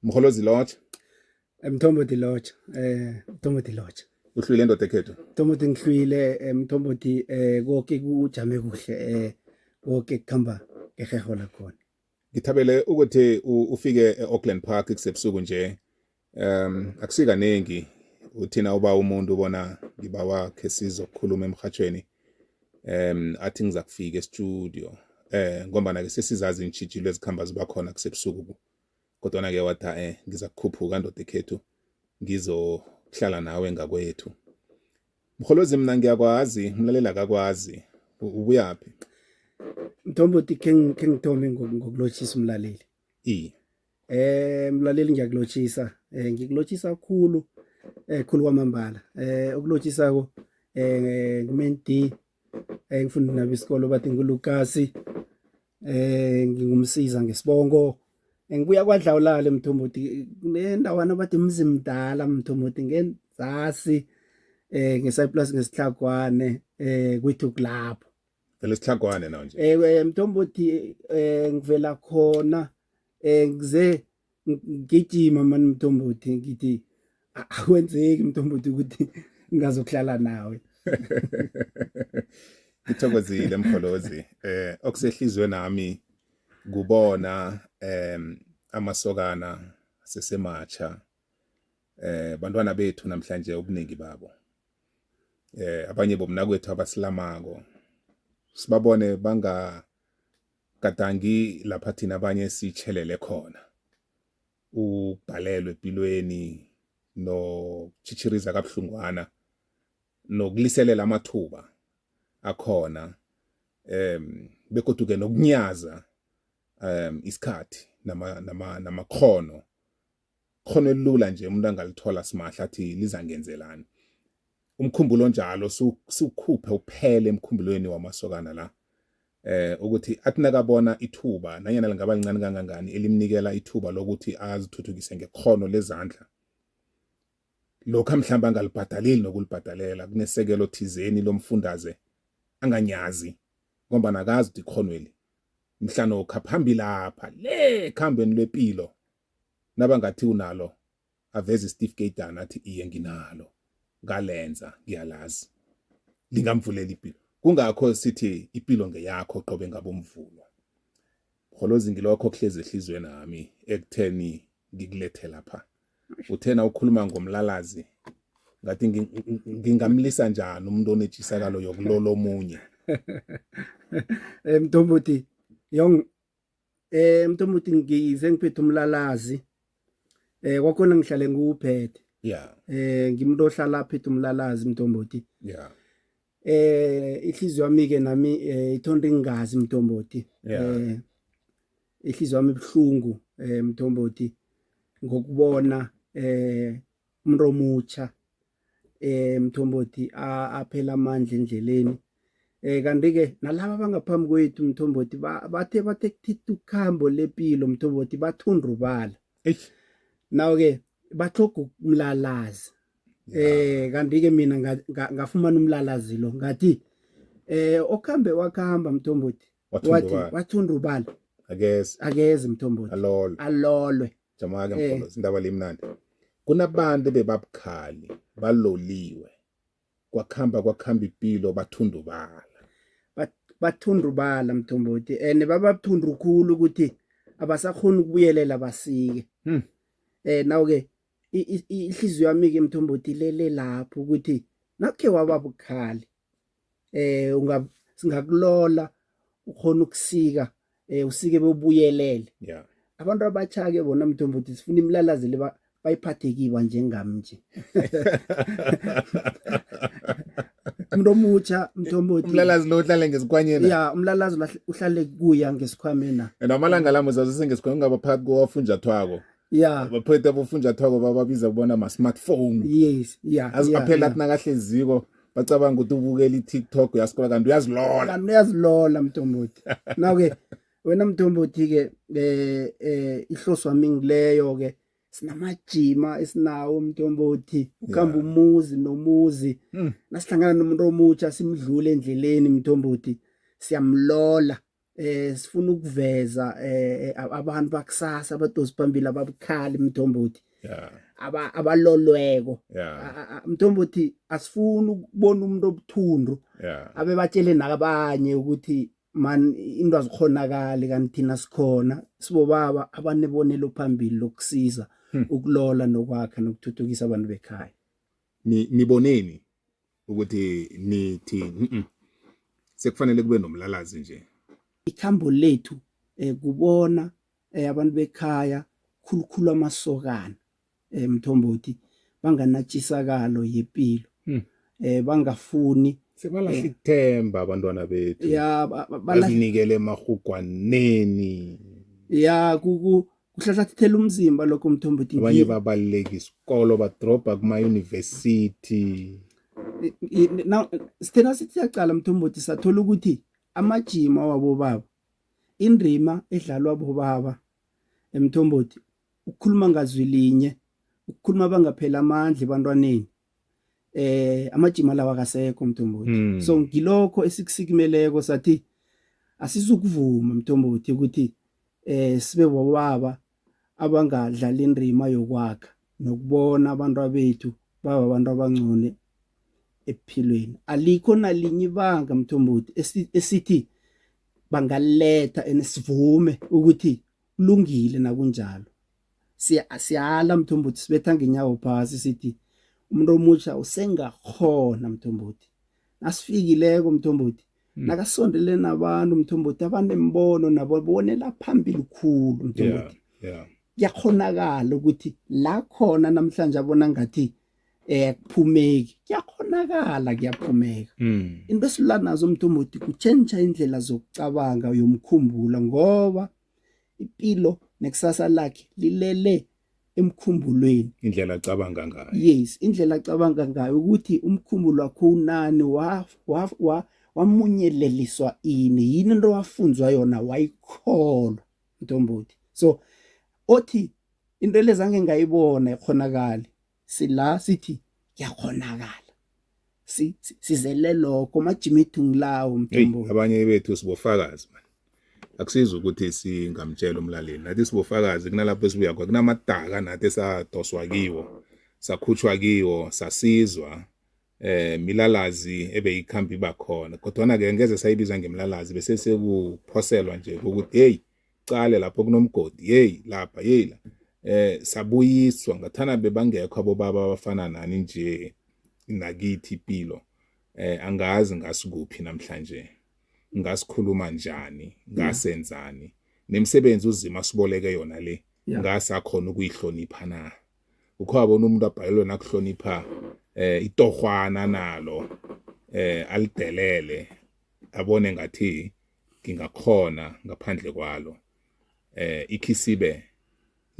Mholozi Lodge. Mthombothi Lodge. Mthombothi Lodge. Uhlwile ndoda ekhethu? Mthombothi ngihlwile, Mthombothi, konke kujame kuhle, konke kukhamba ngeheho lakhona. Ngithabele ukuthi ufike e-Auckland Park kusebusuku nje. Akusikaningi uthina uba umuntu ubona ngibawa khe sizokukhuluma emhathweni. Athi ngizakufika e-studio. Ngombana ke sesizazi iintjhijilo ezikhamba ziba khona kusebusuku. Kodwana ke wathi ngizakukhuphuka ndoda ekhethu ngizohlala nawe ngakwethu. Mholozi, mina ngiyakwazi, umlaleli akakwazi. Ubuyaphi? Mthombothi, khe ngithome ngokulotjhisa umlaleli. Iye. Mlaleli, ngiyakulotjhisa. Ngikulotjhisa khulu, khulu kwamambala. Ukulotjhisako nguMen D, ngifunda nabo isikolo bathi nguLukasi. Ngingumsiza ngesibongo. Ngibuya kwaDlawulale Mthombothi, kunendawana bathi Mzimdala Mthombothi, ngenzasi ngeScyprus ngesihlagwane, kwethu kulapho. Vele sihlagwane nawo nje. Mthombothi, ngivela khona, ngize ngigijima mani Mthombothi, ngithi akwenzeki Mthombothi ukuthi ngingazokuhlala nawe. Ngithokozile Mkholozi. Okusehlizwe nami kubona amasokana sesematsha, bantwana bethu namhlanje obuningi babo, abanye bomnakwethu abasilamako, sibabone banga gadangi lapha thina abanye sichelele khona, ukubhalelwa empilweni nokuchichiriza kabuhlungwana nokuliselela amathuba akhona, begodu ke nokunyaza isikhathi nama namakhono khono elula nje umuntu angalithola simahla athi lizangenzelani. Umkhumbulo onjalo siwukhuphe uphele emkhumbulweni wamasokana la, ukuthi athi nakabona ithuba nanyana lingaba lincane kangangani elimnikela ithuba lokuthi azithuthukise ngekhono lezandla, lokho mhlawumbe angalibhadaleli nokulibhadalela, kunesekelo thizeni lomfundaze, anganyazi ngombana akazi ukuthi ikhonweli mhlanokha phambili lapha le khambeni lwempilo nabangathi unalo, aveze isitifikeyitana athi iye nginalo, ngalenza, ngiyalazi, lingamvulela impilo. Kungakho sithi impilo ngeyakho qobe ngabomvulo. Mholozi, ngilokho okuhlezi ehliziyweni nami ekutheni ngikulethe lapha. Uthena ukhuluma ngomlalazi, ngathi ngingamlisa njani umuntu onetshisakalo yokulola omunye? Mthombothi, yong Mthombothi, ngize ngiphethe umlalazi. Kwakhona ngihlale ngiwuphethe. Ngimuntu ohlala aphethe umlalazi Mthombothi. Ihliziyo yami ke nami ithonta ingazi Mthombothi. Ihliziyo yami ibuhlungu Mthombothi ngokubona umuntu omutsha Mthombothi aphela amandla endleleni. Kanti ke nalaba abangaphambi kwethu Mthombothi bathe kuthitha ukhambo lempilo Mthombothi, bathundubala. Eish. Nawo ke batlhoga umlalazi. Kanti ke mina ngafumana umlalazi lo, ngathi okhambe wakhamba Mthombothi, wathi wathundubala, akeze, akeze Mthombothi, alolwe, alolwe. Jama ke Mkholozi, indaba lemnandi. Kunabantu bebabukhali baloliwe, kwakhamba kwakhamba impilo bathundubala. Bathundubala Mthombothi, and babathundu khulu ukuthi abasakhona ukubuyelela basike. Nawo ke ihliziyo yami ke Mthombothi lele lapho ukuthi nakhe waba bukhali, unga singakulola ukhona ukusika, usike bobuyelele. Abantu abatsha ke bona Mthombothi sifuna imlalazi le bayiphathe kiba njengami nje. Umuntu omutsha Mthombothi, umlalazi lo uhlale ngesikhwanyeni. Ya, umlalazi uhlale kuya ngesikhwameni. And amalanga la muzazi sengesikhwameni ngaba phakathi kowafunjathwako. Baphethe abofunjathwako bababiza kubona ma-smartphone. Yes, yeah. Aphela athi nakahleziko bacabanga ukuthi ubukela i-TikTok, uyascrolla, kanti uyazilola. Kanti uyazilola Mthombothi. Naw-ke wena Mthombothi ke ihloso wami ngileyo ke, sinamajima esinawo Mthombothi, ukhamba umuzi nomuzi. Nasihlangana nomuntu omutsha simdlule endleleni Mthombothi, siyamlola. Sifuna ukuveza abantu bakusasa abadosi phambili ababukhali mthombothi, abalolweko. Mthombothi, asifuni ukubona umuntu obuthundu abe batshele nabanye ukuthi man into azikhonakali, kanti thina sikhona sibobaba abanebonelo phambili lokusiza ukulola nokwakha nokuthuthukisa abantu bekhaya. Niboneni ukuthi nithi sekufanele kube nomlalazi nje? Ikhambo lethu kubona abantu bekhaya, khulukhulu amasokana, mthombothi, banganatshisakalo yepilo, bangafuni. Sebalahla ithemba abantwana bethu. Ya, bazinikele emahugwaneni. Ya, kuhlahlathela umzimba lokho, mthombothi. Abanye babaluleka isikolo, badrobha kuma-university. Sithena sithi siyacala, mthombothi, sathola ukuthi amajima wabobaba, indima edlalwa bobaba, emthombothi, ukukhuluma ngazwi linye, ukukhuluma bangaphela amandla ebantwaneni, amajima lawa akasekho, mthombothi. So ngilokho esikusikimeleko, sathi asizukuvuma, mthombothi, ukuthi sibe bobaba abangadlali indima yokwakha nokubona abantu abethu baba abantu abangcone ekuphilweni. Alikho nalinye ibanga, mthombothi, esithi bangaletha and sivume ukuthi kulungile nakunjalo. Siyala, mthombothi, sibetha ngenyawo phasi, sithi umuntu omutsha usengakhona, mthombothi. Nasifikileko, mthombothi, nakasondele nabantu, mthombothi, abanembono nabo bonela phambili khulu, mthombothi, kuyakhonakala ukuthi la khona namhlanje abona ngathi kuphumeki, kuyakhonakala, kuyaphumeka. Into esilula nazo, mthombothi, kutshentsha indlela zokucabanga yomkhumbulo, ngoba impilo nekusasa lakhe lilele emkhumbulweni. Indlela acabanga ngayo. Yes, indlela acabanga ngayo, ukuthi umkhumbulo wakho unani, wa wa wa wamunyeleliswa ini, yini into wafunzwa yona wayikholwa, mthombothi. So othi into lezange ngayibona ikhonakali, sila sithi kuyakhonakala. Sizele lokho, amajimethu ngilawo, mthombothi. Abanye bethu sibofakazi man, akusizi ukuthi singamtshela umlaleli, nathi sibofakazi. Kunalapho esibuya khona, kunamadaka nathi esadoswa kiwo, sakhutshwa kiwo, sasizwa milalazi ebeyikhamba iba khona, kodwana ke ngeze sayibiza ngemlalazi, bese sekuphoselwa nje ukuthi hey, cale lapho kunomgodi, hey lapha, hey la. Sabuyiswa ngathana bebangekho abobaba abafana nani nje nakithi impilo, angazi ngasikuphi namhlanje, ngasikhuluma njani, ngasenzani nemisebenzi uzima siboleke yona le, ngasakhona ukuyihlonipha na? Ukhwabona umuntu abhalelwe nakuhlonipha itohwana nalo, alidelele, abone ngathi ngingakhona ngaphandle kwalo. Ikhisibe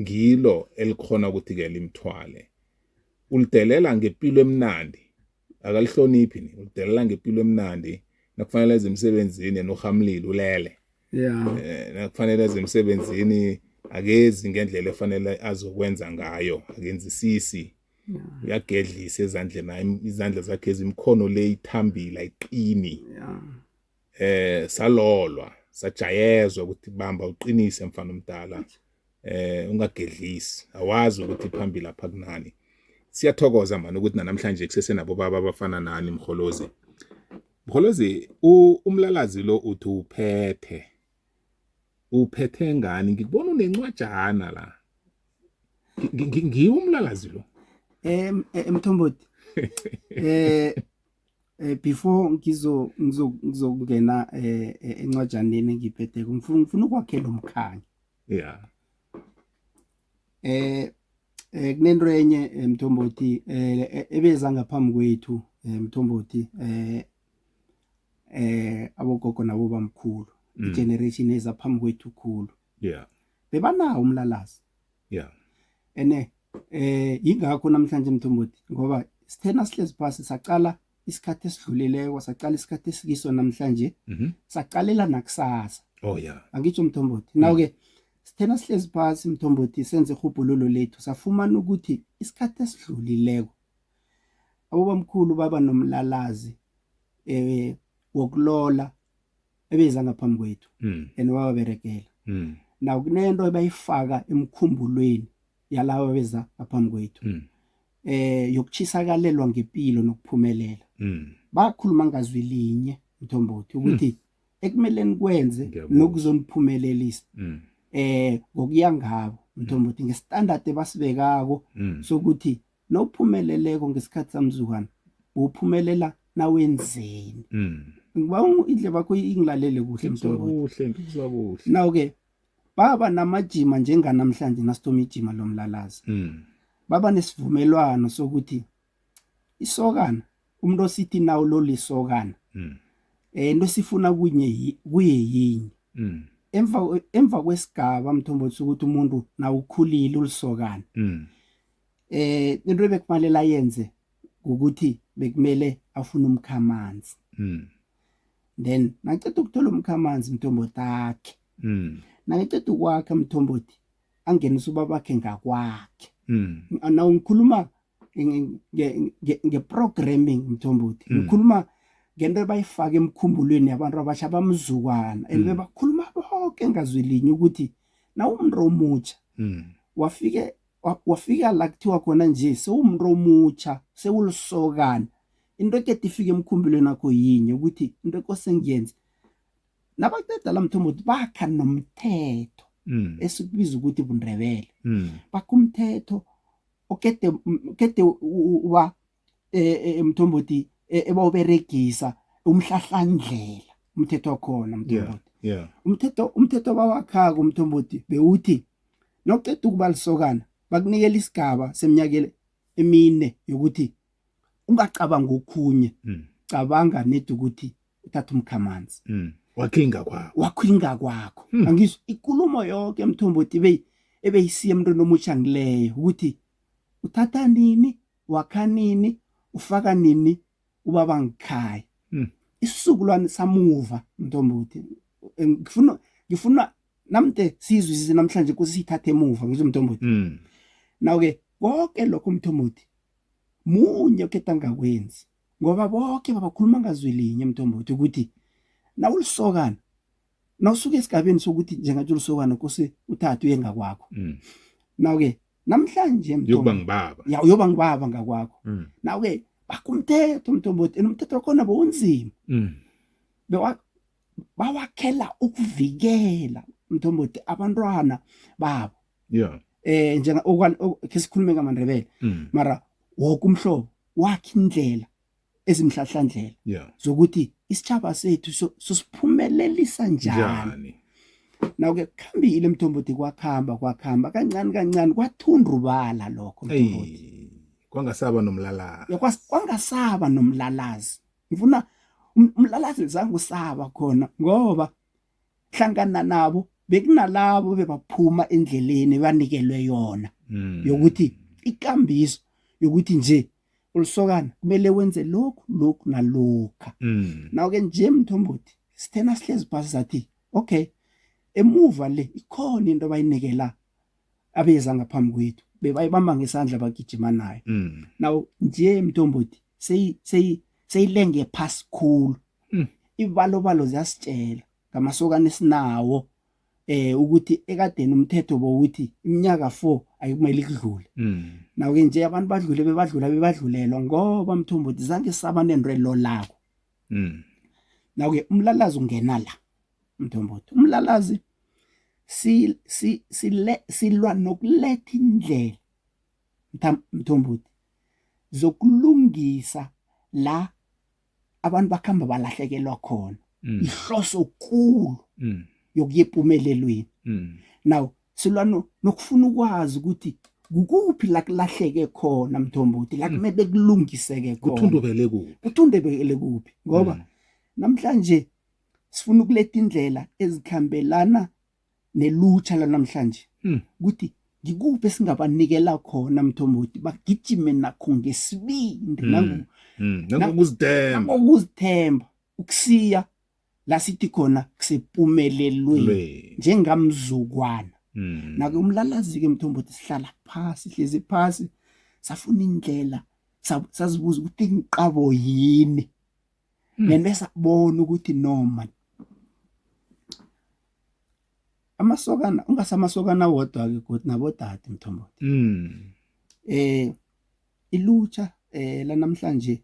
ngilo elikhona ukuthi ke limthwale. Ulidelela ngempilo emnandi, akalihloniphi ni, ulidelela ngempilo emnandi. Nakufanele eze emsebenzini nohamlile ulele, nakufanele eze emsebenzini akezi ngendlela efanele azokwenza ngayo, akenzisisi, uyagedlisa ezandleni, izandla zakhe ezimkhono le ithambile, ayiqini. Salolwa, sajayezwa ukuthi bamba uqinise mfana omdala, ungagedlisi, awazi ukuthi phambili lapha kunani. Siyathokoza mani ukuthi namhlanje kusesenabo baba abafana nani, Mholozi. Mholozi, umlalazi lo uthi uphethe ngani? Ngikubona unencwajana la. Ngiwo umlalazi lo? Mthombothi, before ngizo ngizokungena encwajaneni engiphethe, ngifuna ukwakhela umkhanyo. Kunento enye, mthombothi, ebeza ngaphambi kwethu, mthombothi, abogogo nabo bamkhulu, igeneration eza phambi kwethu khulu, bebanawo umlalazi. Ene yingakho namhlanje, mthombothi, ngoba sithena sihlezi phasi sacala isikhathi esidlulileko, sacala isikhathi esikiso namhlanje, sacalela nakusasa. Oh yeah. Angitsho, mthombothi? Naw ke sithena sihlezi phasi, mthombothi, senze irhubhululo lethu, safumana ukuthi isikhathi esidlulileko abobamkhulu baba nomlalazi wokulola. Ebeza ngaphambi kwethu and bababeregela. Now kunento ebayifaka emkhumbulweni yalaba beza ngaphambi kwethu yokuchisakalelwa ngempilo nokuphumelela. Bakhuluma ngazwi linye, mthombothi, ukuthi ekumele nikwenze nokuzoniphumelelisa ngokuya ngabo, mthombothi, nge-standard ebasibekako sokuthi nophumeleleko ngesikhathi samzukwana uphumelela nawenzeni. Ngiba indlela bakho ingilalele kuhle. Ngikuzwa. Mthombothi. Kuhle, ngikuzwa kuhle. Now-ke baba namajima njenganamhlanje nasithoma ijima lomlalazi, baba nesivumelwano sokuthi isokana, umuntu osithi nawo lolisokana, into esifuna kunye kuye yinye. Emva kwesigaba, mthombothi, ukuthi umuntu nawe ukhulile, ulisokana, into ebekufanele ayenze ukuthi bekumele afune umkhamanzi. Then naceda ukuthola umkhamanzi, mthombothi, akhe. Nakaceda ukwakha, mthombothi, angenise ubabakhe ngakwakhe. Naw ngikhuluma nge-programming, mthombothi. Ngikhuluma ngento ebayifaka emkhumbulweni yabantu abasha bamzukwana and bebakhuluma bonke ngazwi linye ukuthi nawumuntu omutsha wafike wafika la kuthiwa khona nje sewumuntu omutsha, sewulisokana, into ekade ifike emkhumbulweni wakho yinye, ukuthi into ekose ngiyenze. Nabaqeda la, mthombothi, bakha nomthetho esikubiza ukuthi buNdebele. Bakha umthetho okede kede wa mthombothi, ebawuberegisa umhlahlandlela, umthetho wakhona, mthombothi. Umthetho abawakhako, mthombothi, bewuthi nawuqeda ukuba lisokana bakunikela isigaba seminyaka emine yokuthi ungacabanga okhunye, cabanga nedi ukuthi uthatha umkhamanzi. Wakhinga kwakho. Wakhwinga kwakho. Angizwa ikulumo yonke, mthombothi, ebeyisiya emntwini omutsha ngileyo, ukuthi uthatha nini, wakha nini, ufaka nini ubaba ngikhaya. Isizukulwane samuva, mthombothi, ngifuna namte sizwisise namhlanje kuze siyithathe emuva, ngizwe, mthombothi. Naw-ke konke lokho, mthombothi, munye okhetha angakwenzi, ngoba bonke babakhuluma ngazwi linye, mthombothi, ukuthi nawulisokana, nawusuka esigabeni sokuthi njengathi ulisokana, kose uthathe uye ngakwakho. Naw-ke namhlanje, Yokuba ngibaba. Ya, uyoba ngibaba ngakwakho. Naw-ke bakumthetho, mthombothi, and umthetho wakhona bowunzima. Bawakhela ukuvikela, mthombothi, abantwana babo. Njenga ke sikhulume ngamaNdebele, mara woke umhlobo wakhe indlela ezimhlahlandlela zokuthi isitjhaba sethu sosiphumelelisa njani. Njani? Naw-ke kukhambile, mthombothi, kwakhamba, kwakhamba kancane kancane, kwathundrubala lokho, mthombothi. Ey, kwangasaba nomlalazi. Ya, kwangasaba nomlalazi. Ngifuna umlalazi zange usaba khona, ngoba hlangana nabo bekunalabo bebaphuma endleleni banikelwe yona yokuthi ikambiso yokuthi nje ulisokana kumele wenze lokhu, lokhu nalokha. Naw-ke nje, mthombothi, sithena sihlezi phasi sathi okay, emuva le ikhona into abayinikela abeza ngaphambi kwethu, bebayibamba ngesandla bagijima nayo. Now nje, mthombothi, seyilenge phasi khulu. Ibalobalo ziyasitshela ngamasokana esinawo ukuthi ekadeni umthetho bowuthi iminyaka 4 ayikumele ikudlule. Naw-ke nje abantu badlule, bebadlula, bebadlulelwa, ngoba, mthombothi, zange saba nento elolako. Naw-ke umlalazi ungena la, mthombothi. Umlalazi si si sile silwa nokuletha indlela, mthombothi, zokulungisa la abantu bakhamba balahlekelwa khona. Ihloso kulu yokuya empumelelweni. Now silwa nokufuna ukwazi ukuthi kukuphi la kulahleke khona, mthombothi, la kumele kulungiseke khona. Kuthundubele kuphi? Kuthundubele kuphi, ngoba namhlanje sifuna ukuletha indlela ezikhambelana nelutsha lanamhlanje, ukuthi ngikuphi esingabanikela khona, mthombothi, bagijime nakho ngesibindi Nangokuzithemba. Nangokuzithemba ukusiya la sithi khona kusepumelelweni njengamzukwana. Nake umlalazi-ke, mthombothi, sihlala phasi, hlezi phasi, safuna indlela, sazibuza ukuthi inqabo yini, nento esabona ukuthi no man. Amasokana ungasamasokana wodwa ke godu nabodade mthombothi. Ilutsha lanamhlanje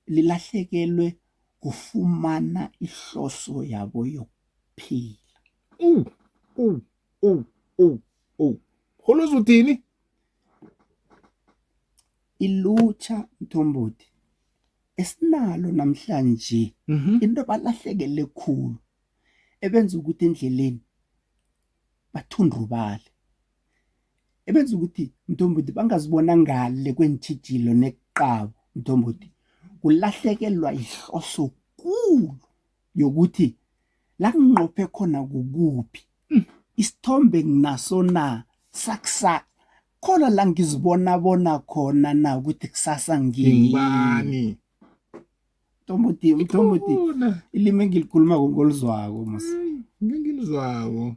lilahlekelwe kufumana ihloso yabo yokuphila. Uh uh uh uh uh. Kholoza uthini? Ilutsha mthombothi esinalo namhlanje into balahlekele khulu ebenza ukuthi endleleni bathundrubale ebenza ukuthi mthombothi bangazibona ngale kweentjhijilo neqabo mthombothi kulahlekelwa ihloso kulu yokuthi la nginqophe khona kukuphi isithombe nginaso na sakusa khona la ngizibona bona khona na ukuthi kusasa ngingibani Mthombothi mthombothi ilimi engilikhulumako ngolizwako mos ngengilizwako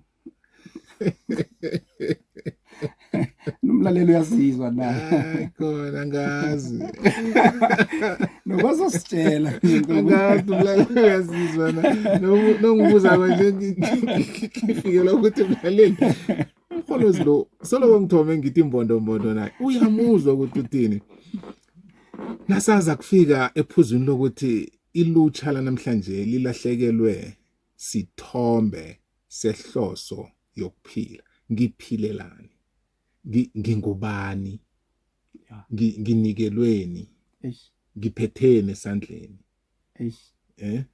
nomlaleli uyasizwa na hayi khona angazi nokwazositshela angazi umlaleli uyasizwa na nongibuza kwanje ngifikela ukuthi mlaleli umholozi lo soloko ngithome ngithi imbondombondo naye uyamuzwa ukuthi uthini nasaza kufika ephuzwini lokuthi ilutsha lanamhlanje lilahlekelwe sithombe sehloso yokuphila ngiphilelani ngingubani nginikelweni ngiphetheni esandleni eh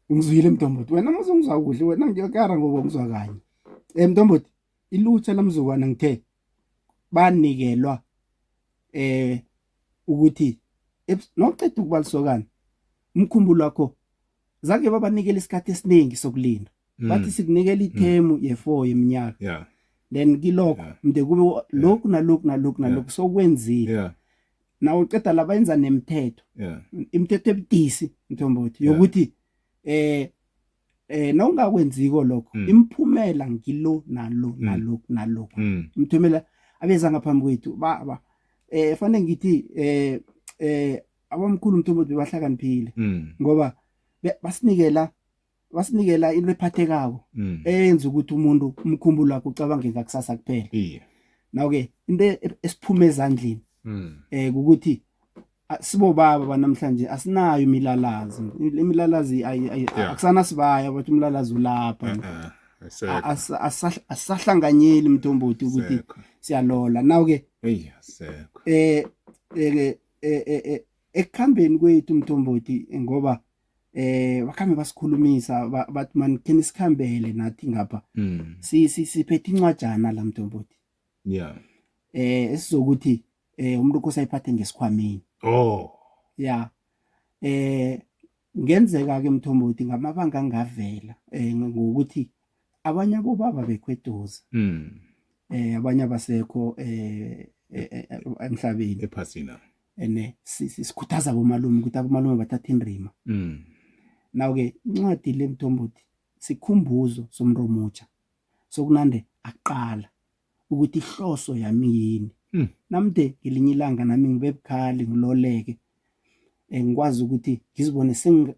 ungizwile mntombothi wena mase ungizwa kuhle wena ngiyakara ngoba ungizwa kanye eh mntombothi ilutsha lamzukwana ngithe banikelwa eh ukuthi noqeda ukuba lisokana umkhumbulo wakho zange babanikela isikhathi esiningi sokulinda mm. bathi sikunikela mm. ithemu ye-4 yeminyaka yeah. then kilokho yeah. mde kube lokhu nalokhu nalokhu nalokhu yeah. sokwenzile yeah. nawe uqeda la bayenza nemithetho yeah. imithetho ebudisi mthombothi yokuthi eh eh nawungakwenziko lokho mm. imiphumela ngilo nalo mm. nalokhu nalokhu mm. imiphumela abeza ngaphambi kwethu ba eh fanele ngithi eh eh abamkhulu mthombothi bebahlakaniphile mm. ngoba basinikela basinikela into ephathekako mm. eyenza ukuthi umuntu umkhumbulo wakhe ucabange ngakusasa kuphela iye naw-ke into esiphuma ezandleni mm. eh ukuthi sibobaba banamhlanje asinayo imilalazi imilalazi akusana sibaya bathi umlalazi ulapha asahlanganyeli mthombothi ukuthi siyalola naw-ke eyi asekho eh eh eh ekukhambeni kwethu mthombothi ngoba eh bakhambe basikhulumisa bathi man can isikhambele nathi ngapha mm. si siphethe incwajana la mthombothi yeah eh esizokuthi eh umuntu kusayiphathe ngesikhwameni oh yeah eh ngenzeka ke mthombothi ngamabanga angavela eh ngokuthi abanye abobaba bekhweduze mm eh abanye abasekho eh, eh, eh emhlabeni ephasina ene sikhuthaza abomalume ukuthi abomalume bathathe indima mm naw ke incwadi le mthombothi sikhumbuzo somuntu omutsha sokunande aqala ukuthi ihloso yami yini mm. namde ngelinye ilanga nami ngibe bukhali ngiloleke eh, ngikwazi ukuthi ngizibone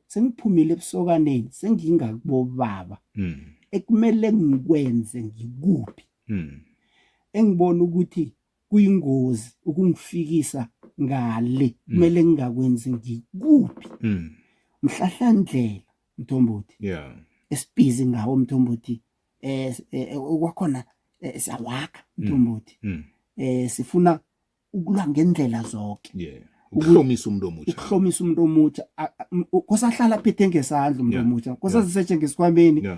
sengiphumile ebusokaneni sengingakubobaba mm. ekumele ngikwenze ngikuphi mm. engibona ukuthi kuyingozi ukungifikisa ngale hmm. kumele ngingakwenzi ngikuphi mm. mhlahlandlela mthombothi yeah esibhizi ngawo mthombothi eh, eh okwakhona eh, siyawakha hmm. mthombothi mm. eh sifuna ukulwa ngendlela zonke yeah ukuhlomisa umuntu omutsha ukuhlomisa umuntu omutsha kosahlala phethe ngesandla umuntu omutsha kosazisetshe ngesikhwameni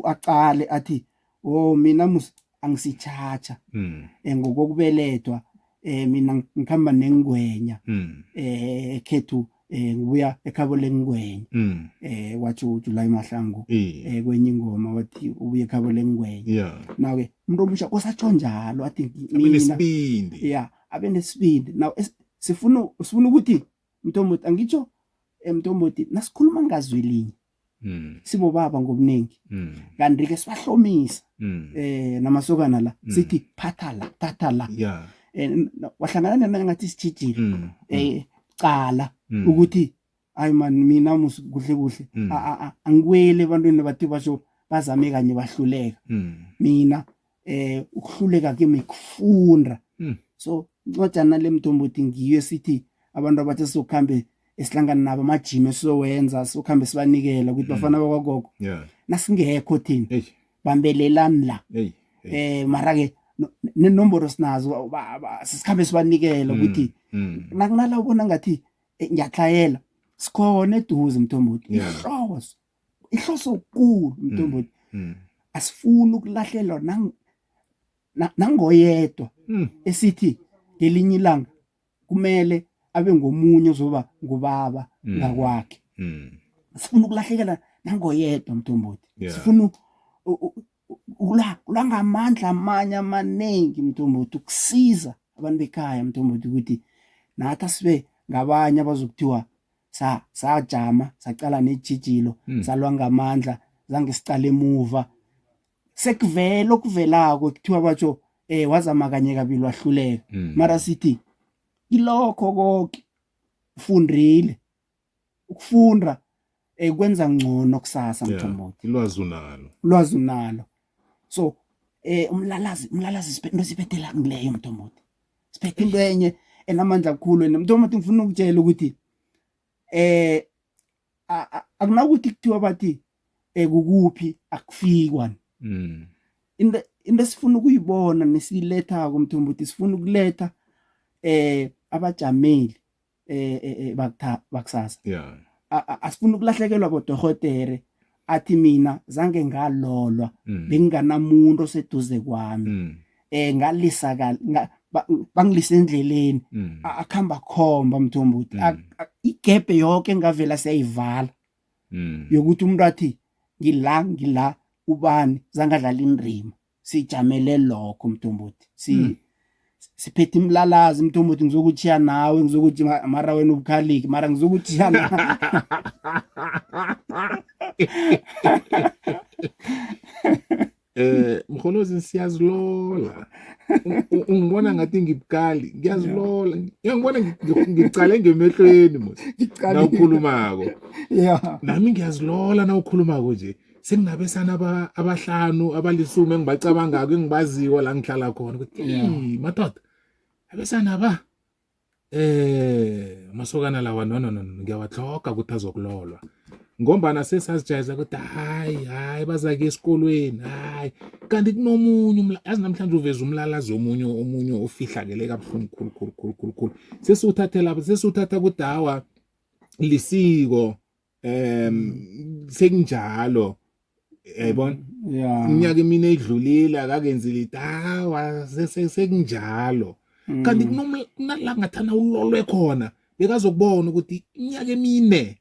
acale athi oh mina mus angisitshatsha mm. eh, ngokokubelethwa eh mina ngikhamba nengwenya mm. eh ekhethu eh ngibuya ekhabo lengwenya mm. eh wathi uJuly Mahlangu eh kwenye ingoma wathi ubuye ekhabo lengwenya yeah nawe ke umuntu omusha kosatsho njalo athi mina nesibindi yeah abe nesibindi now sifuna sifuna ukuthi mntombothi angitsho emntombothi nasikhuluma ngazwi linye mm. sibobaba ngobuningi mm. kanti ke sibahlomisa mm. eh namasokana la mm. sithi phatha la thatha la yeah eh wahlangana nena ngathi sijijile mm. eh cala mm. ukuthi Hayi man, mina mus kuhle kuhle angikweli ebantwini bathi basho bazame kanye bahluleka. Mina ukuhluleka kimi kufunda. So incwajana le, mthombothi, ngiyo esithi abantu abathi sizokhambe esihlangana nabo, amajimi esizowenza, sizokhambe sibanikela ukuthi bafana bakwagogo, nasingekho thina, bambelelani la. Mara ke nenomboro sinazo, sisikhambe sibanikela ukuthi nakunala ubona ngathi ngiyahlayela, sikhona eduze, mthombothi. Ihloso kulu, mthombothi, asifuni ukulahlelwa nangoyedwa esithi ngelinye ilanga kumele abe ngomunye ozoba ngubaba ngakwakhe. Sifuna ukulahlekela nangoyedwa, mthombothi. Sifuna ukulwa ngamandla amanye amaningi, mthombothi, ukusiza abantu bekhaya, mthombothi, ukuthi nathi asibe ngabanye abazokuthiwa sajama sacala nejijilo, salwa ngamandla, zange sicale emuva sekuvela okuvelako kuthiwa batsho wazama kanye kabili wahluleka. Mara sithi kilokho konke ufundile, ukufunda kwenza ngcono kusasa, mthombothi. Ilwazi unalo. Ulwazi unalo. So umlalazi into siphethela ngileyo, mthombothi, siphethe into enye enamandla kakhulu. And mthombothi, ngifuna ukutshela ukuthi akunakuthi kuthiwa bathi kukuphi akufikwa. Into esifuna ukuyibona nesiyilethako, mthombothi, sifuna ukuletha abajameli bakusasa. Asifuni ukulahlekelwa bodorhotere athi mina zange ngalolwa, benginganamuntu oseduze kwami, ngalisa bangilisa endleleni. Akhamba khomba, mthombothi. Igebhe yonke engavela siyayivala yokuthi umuntu athi ngila ngila ubani zangadlala indima. Sijamele lokho, mthombothi. Siphethe imlalazi, mthombothi. Ngizokuchiya nawe, ngizokuthi mara wena ubukhaliki, mara ngizokuchiya na. Mkholozi, siyazilola. Ungibona ngathi ngibukali, ngiyazilola. Uyangibona ngicale ngemehlweni mos nawukhulumako. Nami ngiyazilola nawukhulumako nje. Senginabesana abahlanu, abalisumi engibacabangako, engibaziko la ngihlala khona ukuthi madoda, abesana ba amasokana lawa, no no no no, ngiyawatlhoga ukuthi azokulolwa, ngombana sesazijayeza ukuthi hayi hayi, bazake esikolweni, hayi kanti kunomunye yazi namhlanje uveza umlalazi omunye ofihlakele kabuhlungu khulu khulu khulu khulu khulu. Sesiwuthathela, sesiwuthatha ukuthi hawa, lisiko, sekunjalo, yayibona. Iminyaka emine edlulile akakenzi lito, hawa, sekunjalo. Kanti kunala ngathana ulolwe khona, bekazokubona ukuthi iminyaka emine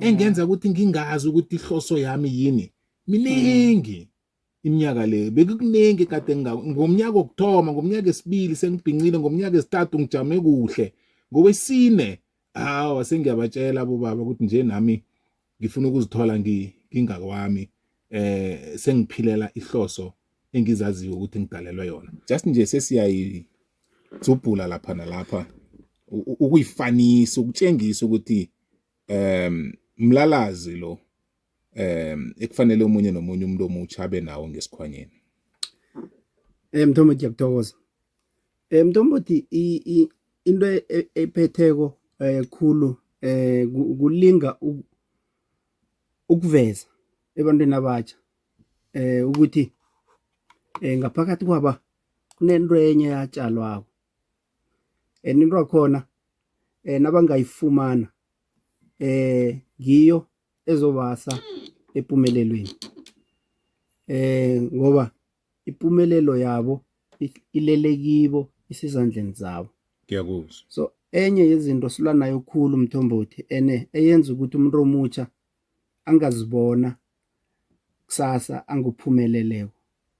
engenza ukuthi ngingazi ukuthi ihloso yami yini, miningi iminyaka le, bekukuningi kade ngomnyaka wokuthoma, ngomnyaka esibili sengibhincile, ngomnyaka esithathu ngijame kuhle, ngowesine hawa, sengiyabatshela bobaba ukuthi nje nami ngifuna ukuzithola ngingakwami, sengiphilela ihloso engizaziyo ukuthi ngidalelwe yona. Just nje sesiyayidzubhula lapha nalapha ukuyifanisa, ukutshengisa ukuthi mlalazi lo ekufanele omunye nomunye umuntu omutsha abe nawo ngesikhwanyeni. Mthombothi, ngiyakuthokoza. Mthombothi, into ephetheko khulu kulinga ukuveza ebantwini abatsha ukuthi ngaphakathi kwaba kunento enye eyatshalwako, and into yakhona nabangayifumana ngiyo ezobasa empumelelweni, ngoba impumelelo yabo ilele kibo, isezandleni zabo. Ngiyakuzwa. So enye yezinto silwa nayo khulu, mthombothi, ene eyenza ukuthi umuntu omutsha angazibona kusasa anguphumeleleko,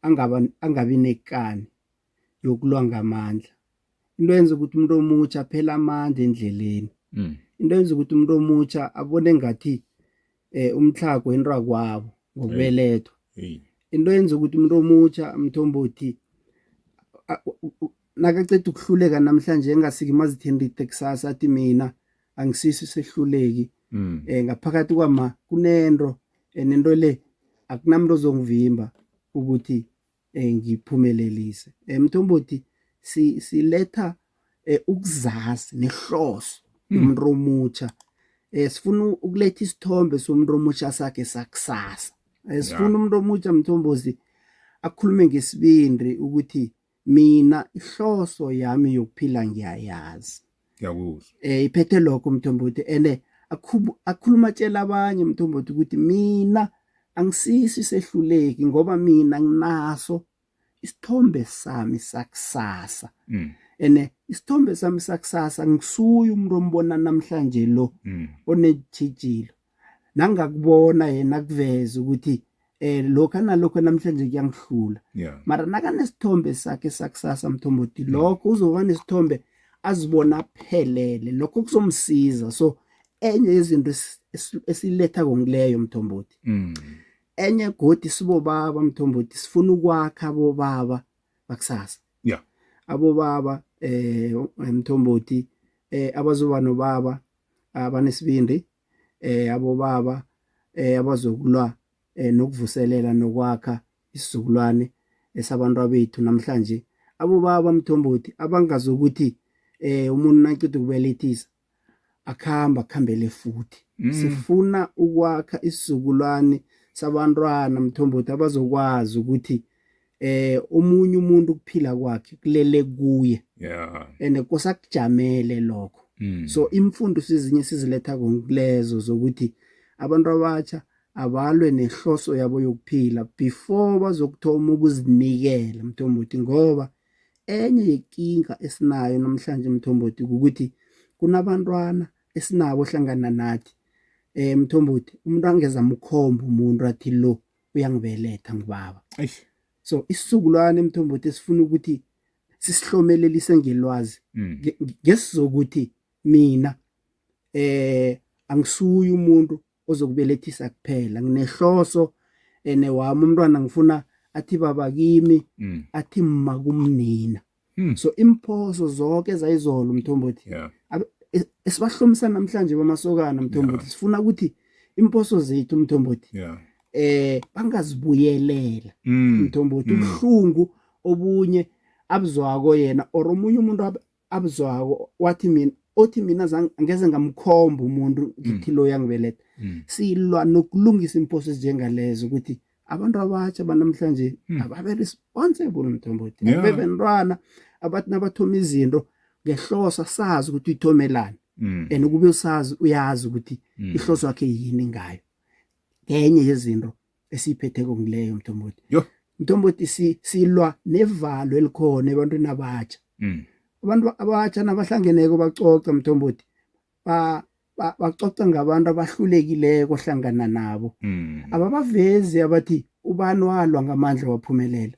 angaba angabi nekani yokulwa ngamandla, into eyenza ukuthi umuntu omutsha aphele amandla endleleni, into eyenza ukuthi umuntu omutsha abone ngathi umtlhago intrakwabo ngokubelethwa, into eyenza ukuthi umuntu omutsha, mthombothi, nakaceda ukuhluleka namhlanje engasiki mazithintithe kusasa athi mina angisiso isehluleki. Ngaphakathi kwama kunento, nento le akunamuntu ozongivimba ukuthi ngiphumelelise. Mthombothi, siletha ukuzazi nehloso yomuntu omutsha. Sifuna ukuletha isithombe somuntu omutsha sakhe sakusasa. Sifuna umuntu omutsha, Mthombozi, akhulume ngesibindi ukuthi mina ihloso yami yokuphila ngiyayazi. Ngiyakuzwa. Iphethe lokho, Mthombothi, ene akhuluma tshela abanye, Mthombothi, ukuthi mina angisisi sehluleki ngoba mina nginaso isithombe sami sakusasa. Ene isithombe sami sakusasa, ngisuye umuntu ombona namhlanje lo onetjhijilo, nangakubona yena kuveza ukuthi lokho nalokho namhlanje kuyangihlula. Mara nakanesithombe sakhe sakusasa, Mthombothi, lokho uzoba nesithombe azibona phelele, lokho kuzomsiza. So enye yezinto esiletha kongileyo, Mthombothi. Enye godi, sibobaba, Mthombothi, sifuna ukwakha abobaba bakusasa. Abobaba, Mthombothi, abazoba nobaba abanesibindi, abobaba abazokulwa nokuvuselela nokwakha isizukulwane esabantu abethu namhlanje, abobaba, Mthombothi, abangazokuthi umuntu naqeda ukubelethisa akhamba akhambele futhi. Sifuna ukwakha isizukulwane sabantwana, Mthombothi, abazokwazi ukuthi omunye umuntu ukuphila kwakhe kulele kuye and kosakujamele lokho. So imfundo sizinye siziletha konkulezo zokuthi abantu abatsha abalwe nehloso yabo yokuphila before bazokuthoma ukuzinikela, Mthombothi, ngoba enye yekinga esinayo namhlanje, Mthombothi, ukuthi kunabantwana esinabo hlangana nathi, Mthombothi, umuntu angeza mkhomba umuntu athi lo uyangibeletha, ngubaba. Eish. So isizukulwane, Mthombothi, esifuna ukuthi sisihlomelelise ngelwazi ngesizokuthi mina angisuye umuntu ozokubelethisa kuphela, nginehloso ene wami umntwana ngifuna athi baba kimi, athi mma kumnina. So imphoso zonke ezayizolo, Mthombothi, esibahlomisa namhlanje bamasokana, Mthombothi, sifuna ukuthi imphoso zethu, Mthombothi, bangazibuyelela, Mthombothi. Ubuhlungu obunye abuzwako yena or omunye umuntu abuzwako, wathi mina, othi mina angeze ngamkhomba umuntu ngithi lo yangibeletha. Silwa nokulungisa imphoso ezinjengalezo ukuthi abantu abatsha banamhlanje ababe responsible, Mthombothi, ababe bentwana abathi nabathoma izinto ngehloso asazi ukuthi uyithomelani, and kube usazi, uyazi ukuthi ihloso yakhe yini ngayo. Ngenye yezinto esiyiphetheko ngileyo, Mthombothi. Yo. Mthombothi, silwa nevalo elikhona ebantwini abatsha. Abantu abatsha nabahlangeneko bacoca, Mthombothi, bacoca ngabantu abahlulekileko hlangana nabo. Ababavezi abathi ubani walwa ngamandla waphumelela.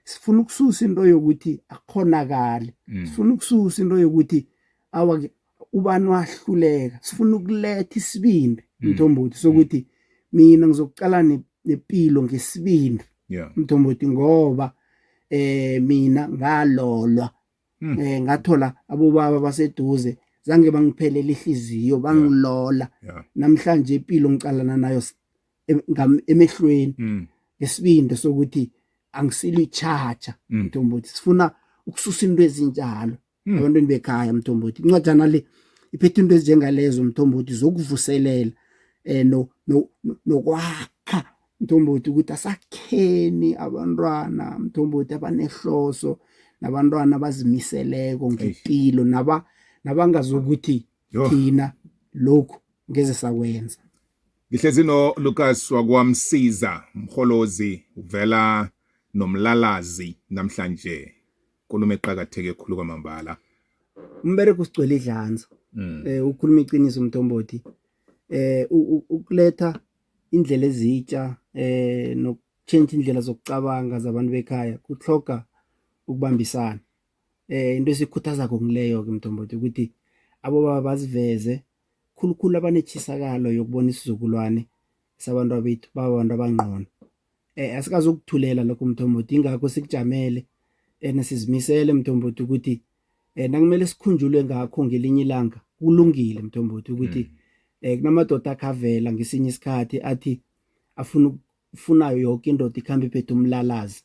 Sifuna ukususa into yokuthi akukhonakali. Sifuna ukususa into yokuthi awa ubani wahluleka. Sifuna ukuletha isibindi, Mthombothi, sokuthi mina ngizokuqala nepilo ngesibindi, Mthombothi, ngoba mina ngalolwa, ngathola abobaba baseduze, zange bangiphelele ihliziyo, bangilola. Namhlanje impilo ngicalana nayo emehlweni ngesibindi sokuthi angisilo ichacha, Mthombothi. Sifuna ukususa into ezinjalo ebantwini bekhaya, Mthombothi. Incwajana le iphethe into ezinjengalezo, Mthombothi, zokuvuselela no nokwakha, Mthombothi, ukuthi asakheni abantwana, Mthombothi, abanehloso nabantwana abazimiseleko ngempilo, nabangazokuthi thina lokhu ngeze sakwenza. Ngihlezi no Lucas wakwaMsiza Mholozi, uvela nomlalazi namhlanje, nkulumo eqakatheke khulu kwamambala. Umbereko usigcwele idlanza. Ukukhuluma iqiniso, Mthombothi, ukuletha indlela ezitsha nokutshentsha indlela zokucabanga zabantu bekhaya kuhloga ukubambisana. Into esikhuthazako ngileyo ke, Mthombothi, ukuthi abobaba baziveze khulukhulu, abanetshisakalo yokubona isizukulwane sabantu abethu babantu abangqono. Asikazokuthulela lokho, Mthombothi, ingakho sikujamele ene sizimisele, Mthombothi, ukuthi nakumele sikhunjulwe ngakho ngelinye ilanga kulungile, Mthombothi, ukuthi Kunamadoda akhavela ngesinye isikhathi athi afuna ufunayo yoke indoda ikhambe iphethe umlalazi.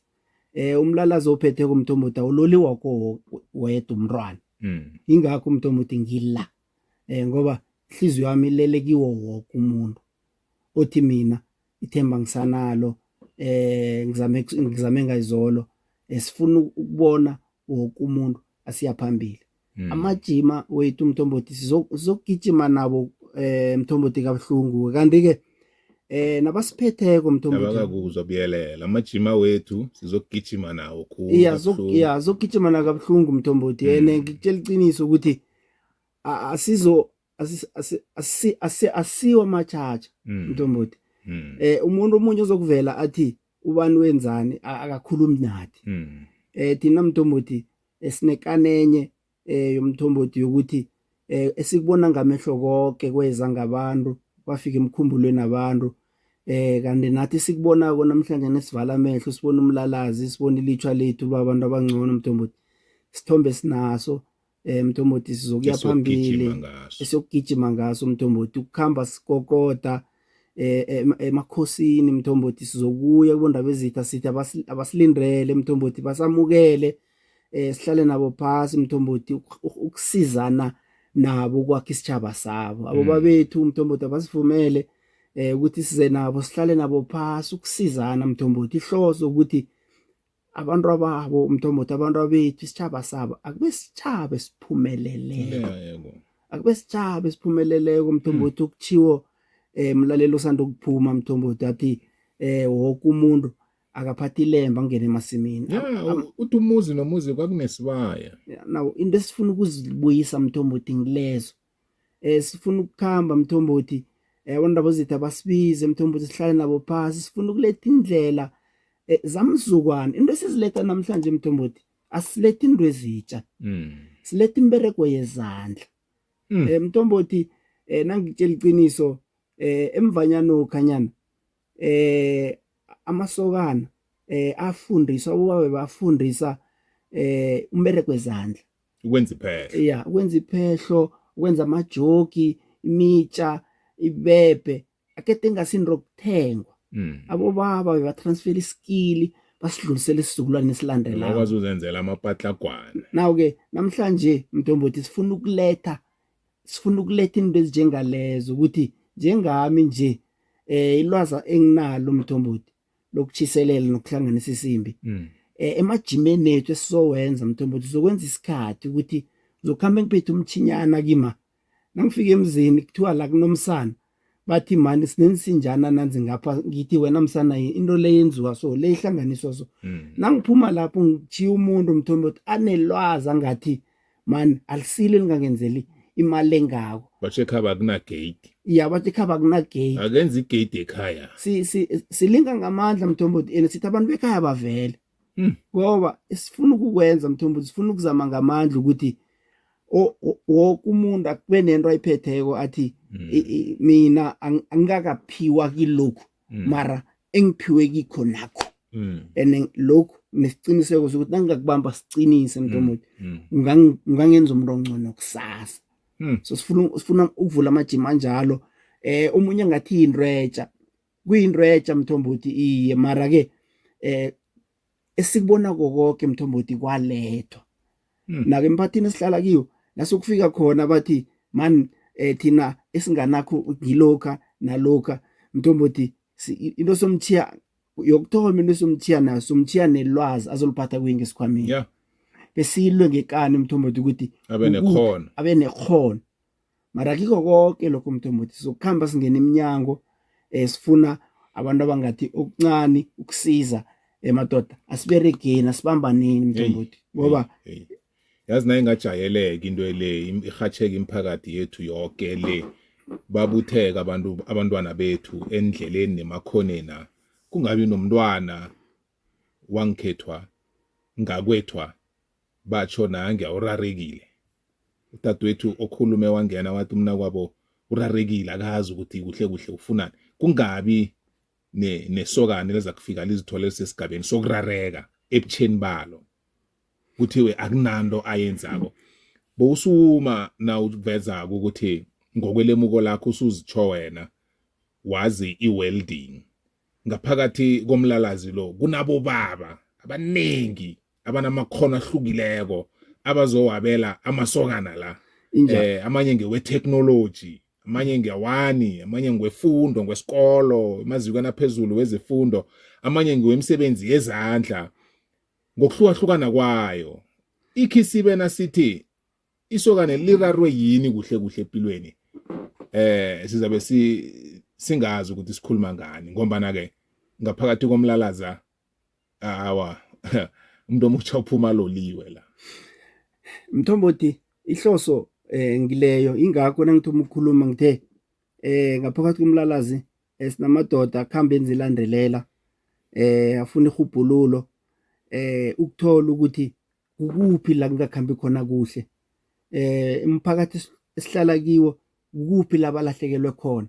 Umlalazi ophetheko mthombothi awuloli wako wedwa umntwana. Ingakho mthombothi ngila. Ngoba ihliziyo yami ilele kiwo woke umuntu othi mina ithemba ngisanalo, ngizame ngayizolo. Sifuna ukubona woke umuntu asiya phambili. Amajima wethu mthombothi sizokugijima nabo mthombothi kabuhlungu, kanti ke nabasiphetheko mthombothi abakakuzwa buyelela amajima wethu sizokugijima nawo khulu. Iya, ya, zokugijima na kabuhlungu mthombothi. Ene ngikutshela iqiniso ukuthi asizo asiwa amatshatsha mthombothi. Umuntu omunye ozokuvela athi ubani wenzani akakhulumi nathi. Thina mthombothi esinekanenye yomthombothi yokuthi esikubona ngamehlo konke kweza ngabantu kwafika emkhumbulweni abantu, kanti nathi sikubonako namhlanje nesivala amehlo sibona umlalazi, sibona ilitshwa lethu babantu abangcono mthombothi, sithombe sinaso mthombothi, sizokuya phambili esiyokugijima ngaso mthombothi, ukukhamba sikokoda emakhosini mthombothi, sizokuya kubondaba ezitha sithi abasilindele mthombothi, basamukele, sihlale nabo phasi mthombothi, ukusizana nabo kwakhe isitjhaba sabo abo babethu mthombothi, abasivumele ukuthi size nabo sihlale nabo phasi ukusizana mthombothi, ihloso ukuthi abantu ababo mthombothi, abantu abethu, isitjhaba sabo akube sitjhaba esiphumeleleko, akube sitjhaba esiphumeleleko mthombothi. Okutshiwo mlalelo osanda ukuphuma mthombothi athi woke umuntu akaphathi ilembe angene emasimini. Yeah, uthi umuzi nomuzi kwakunesibaya. Now into esifuna ukuzibuyisa mthombothi ngilezo. Sifuna ukukhamba mthombothi, abantu abazithi abasibize mthombothi, sihlale nabo phasi, sifuna ukuletha indlela zamzukwana. Into esiziletha namhlanje mthombothi, asilethe into ezitsha, siletha imbereko yezandla. Mthombothi, nangitshela iqiniso, emvanyana okhanyana amasokana afundiswa ubaba bafundisa umbereko wezandla, ukwenza iphehlo. Ya, ukwenza iphehlo, ukwenza amajoki, imitsha, ibebhe, akete engasinto okuthengwa. Abobaba bebatransfer iskill basidlulisele isizukulwane esilandelayo, bakwazi uzenzela amapatlagwana. Now ke namhlanje mntombothi sifuna ukuletha into ezinjengalezo, ukuthi njengami nje ilwazi enginalo mthombothi lokuchiselela nokuhlanganisa isimbi, emajimeni ethu esizowenza mthombothi, sizokwenza isikhathi ukuthi uzokuhamba ngiphethe umchinyana kima, nangifika emzini kuthiwa la kunomsana, bathi mani sinensinjana nanzi ngapha, ngithi wena msana into le yenziwa so, le ihlanganiswa so. Nangiphuma lapho ngichiya umuntu mthombothi anelwazi angathi man alisile lingangenzeli imali engako. Batsho ekhaba akuna gate. Ya, bathi ekhaba akuna gate. Akenza igate ekhaya. Si si silinga ngamandla mthombothi, ene sithi abantu bekhaya bavele, ngoba sifuna ukukwenza mthombothi, sifuna ukuzama ngamandla ukuthi woke umuntu akube nento ayiphetheko athi mina angikakaphiwa kilokhu, mara engiphiwe kikho nakho, and lokhu nesiqiniseko sokuthi nangingakubamba siqinise mthombothi, ungangenza umuntu ongcono kusasa. So sifuna ukuvula amajima anjalo. Omunye ngathi yinto etsha, kuyinto etsha mthombothi, iye, mara ke esikubona konke mthombothi kwalethwa nake emphathini esihlala kiyo, nasokufika khona bathi man thina esinganakho ngilokha nalokha mthombothi, into somthiya yokuthoma, into somthiya nayo, somthiya nelwazi azoliphatha kuye ngesikhwameni, besilwe ngekani mthombothi ukuthi abe nekhono, abe nekhono. Mara kiko konke lokho mthombothi sizokukhamba singena eminyango, sifuna abantu abangathi okuncane ukusiza emadoda, asiberegeni, asibambaneni mthombothi, ngoba yazi naye ingajayeleka into le irhatsheka imiphakathi yethu yonke le, babutheka abantu, abantwana bethu endleleni nemakhoneni, kungabi nomntwana wangikhethwa ngakwethwa batsho nange awurarekile. Udadewethu okhulume wangena wathi umnakwabo urarekile, akazi ukuthi kuhle kuhle ufunani. Kungabi nesokane leza kufika lizithole lisesigabeni sokurareka ebutsheni balo, kuthiwe akunanto ayenzako. Bowusuma na uvezako ukuthi Ngokwelemuko lakho usuzitsho wena wazi i-welding. Ngaphakathi komlalazi lo kunabobaba abaningi abanamakhono ahlukileko abazowabela amasokana la. Amanye ngewe-technology, amanye ngewani, amanye ngwefundo, ngwesikolo, emazikweni aphezulu wezefundo, amanye ngewemisebenzi yezandla ngokuhlukahlukana kwayo. Ikhisibe nasithi isokane lirarwe yini kuhle kuhle empilweni, sizabe singazi ukuthi sikhuluma ngani, ngombana ke ngaphakathi komlalaza awa umuntu omutsha uphuma loliwe la. Mthombothi, ihloso ngileyo, ingakho nangithoma ukukhuluma ngithe ngaphakathi komlalazi sinamadoda akuhambe enze ilandelela, afuna irhubhululo, ukuthola ukuthi kukuphi la kungakhambi khona kuhle, umphakathi esihlala kiwo kukuphi la balahlekelwe khona.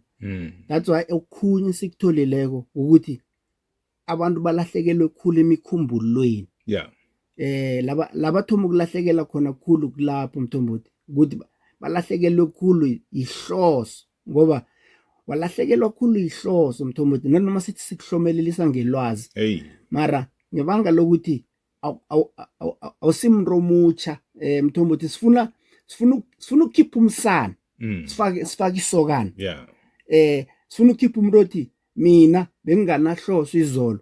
That's why okukhunye sikutholileko ukuthi abantu balahlekelwe khulu emikhumbulweni. Laba thoma ukulahlekela khona khulu kulapho, Mthombothi, ukuthi balahlekelwe khulu ihloso, ngoba walahlekelwa khulu ihloso, Mthombothi, nanoma sithi sikuhlomelelisa ngelwazi, mara ngebanga lokuthi awusimuntu omutsha, Mthombothi, sifuna ukukhipha umsana, sifake isokana. Sifuna ukukhipha umuntu othi mina benginganahloso izolo,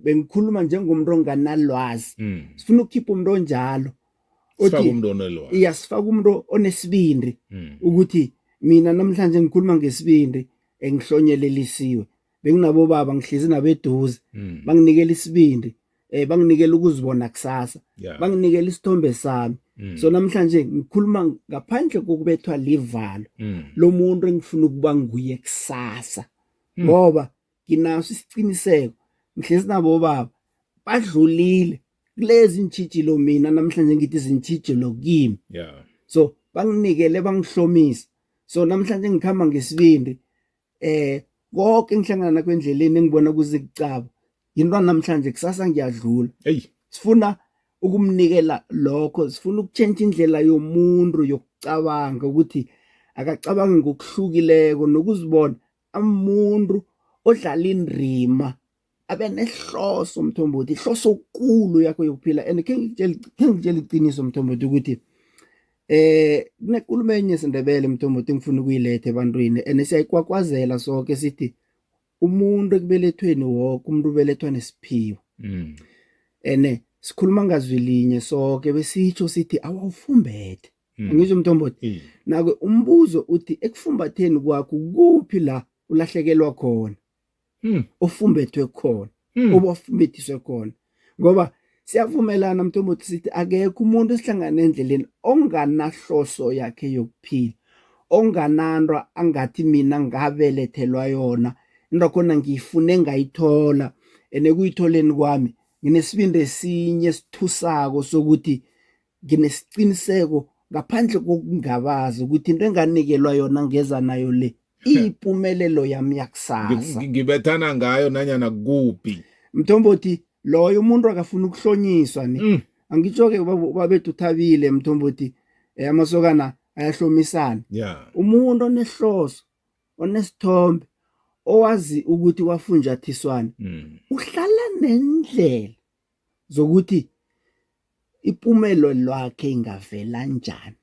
bengikhuluma njengomuntu onganalwazi. Sifuna ukukhipha umuntu onjalo. Sifaka umuntu onelwazi. Iya, sifaka umuntu onesibindi, ukuthi mina namhlanje ngikhuluma ngesibindi engihlonyelelisiwe, benginabo baba, ngihlezi nabeduze, banginikela isibindi, banginikela ukuzibona kusasa, banginikela isithombe sami. So namhlanje ngikhuluma ngaphandle kokubethwa livalo lomuntu engifuna ukuba nguye kusasa, ngoba nginaso isiqiniseko, ngihlezi nabo baba badlulile kulezi intshijilo, mina namhlanje ngithi izintshijilo kimi. So banginikele, bangihlomisa, so namhlanje ngikhamba ngesibindi. Konke engihlangana nakho endleleni engibona kuzikucaba yinto namhlanje, kusasa ngiyadlula. Hey. Sifuna ukumnikela lokho, sifuna ukutshentsha indlela yomuntu yokucabanga, ukuthi akacabangi ngokuhlukileko nokuzibona amuntu odlala indima, abe nehloso, Mthombothi, ihloso okulu yakho yokuphila. And khe ngikutshele iqiniso, Mthombothi, ukuthi kunekulumo enye yesiNdebele, Mthombothi, engifuna ukuyiletha ebantwini, and siyayikwakwazela sonke, sithi umuntu ekubelethweni, woke umuntu ubelethwa nesiphiwo. Ene sikhuluma ngazwi linye sonke, besitsho sithi awufumbethe. Angizwe, Mthombothi, nako umbuzo uthi ekufumbatheni kwakho kuphi la ulahlekelwa khona, ofumbethwe khona, obafumbethiswe khona? Ngoba siyavumelana, Mthombothi, sithi akekho umuntu esihlangana endleleni onganahloso yakhe yokuphila, ongananto angathi mina ngabelethelwa yona, into khona ngiyifune ngayithola, ene kuyitholeni kwami nginesibindi esinye esithusako sokuthi nginesiqiniseko ngaphandle kokungabaza ukuthi into enganikelwa yona ngeza nayo le iyimpumelelo yami yakusasa. Ngibethana ngayo nanyana kuphi. Mthombothi, loyo umuntu akafuna ukuhlonyiswa ni. Angitsho-ke babethu uthabile, Mthombothi, amasokana ayahlomisana. Umuntu onehloso, onesithombe, owazi ukuthi wafunjathiswana, uhlala nendlela zokuthi ipumelo lwakhe ingavela njani.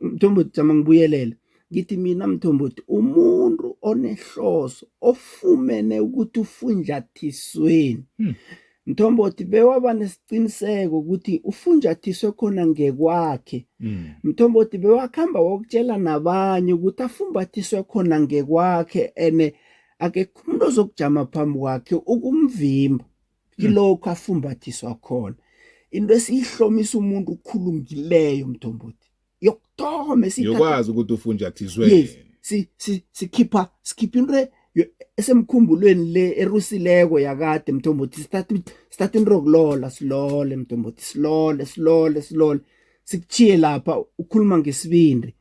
Mthombothi, jama ngibuyelele, ngithi mina, Mthombothi, umuntu onehloso ofumene ukuthi ufunjathisweni, Mthombothi, bewaba nesiqiniseko ukuthi ufunjathiswe khona ngekwakhe. Mthombothi, bewakhamba wokutshela nabanye ukuthi afumbathiswe khona ngekwakhe, ene akekho umuntu ozokujama phambi kwakhe ukumvimba kilokho afumbathiswa khona. Into esiyihlomisa umuntu ukhulungileyo, Mthombothi, yokuthoma yokwazi ukuthi ufunjathiswe. Yes, sikhipha into esemkhumbulweni le erusileko yakade, Mthombothi, sithatha into yokulola, silole, Mthombothi, silole, silole, silole, sikuchiye lapha ukhuluma ngesibindi,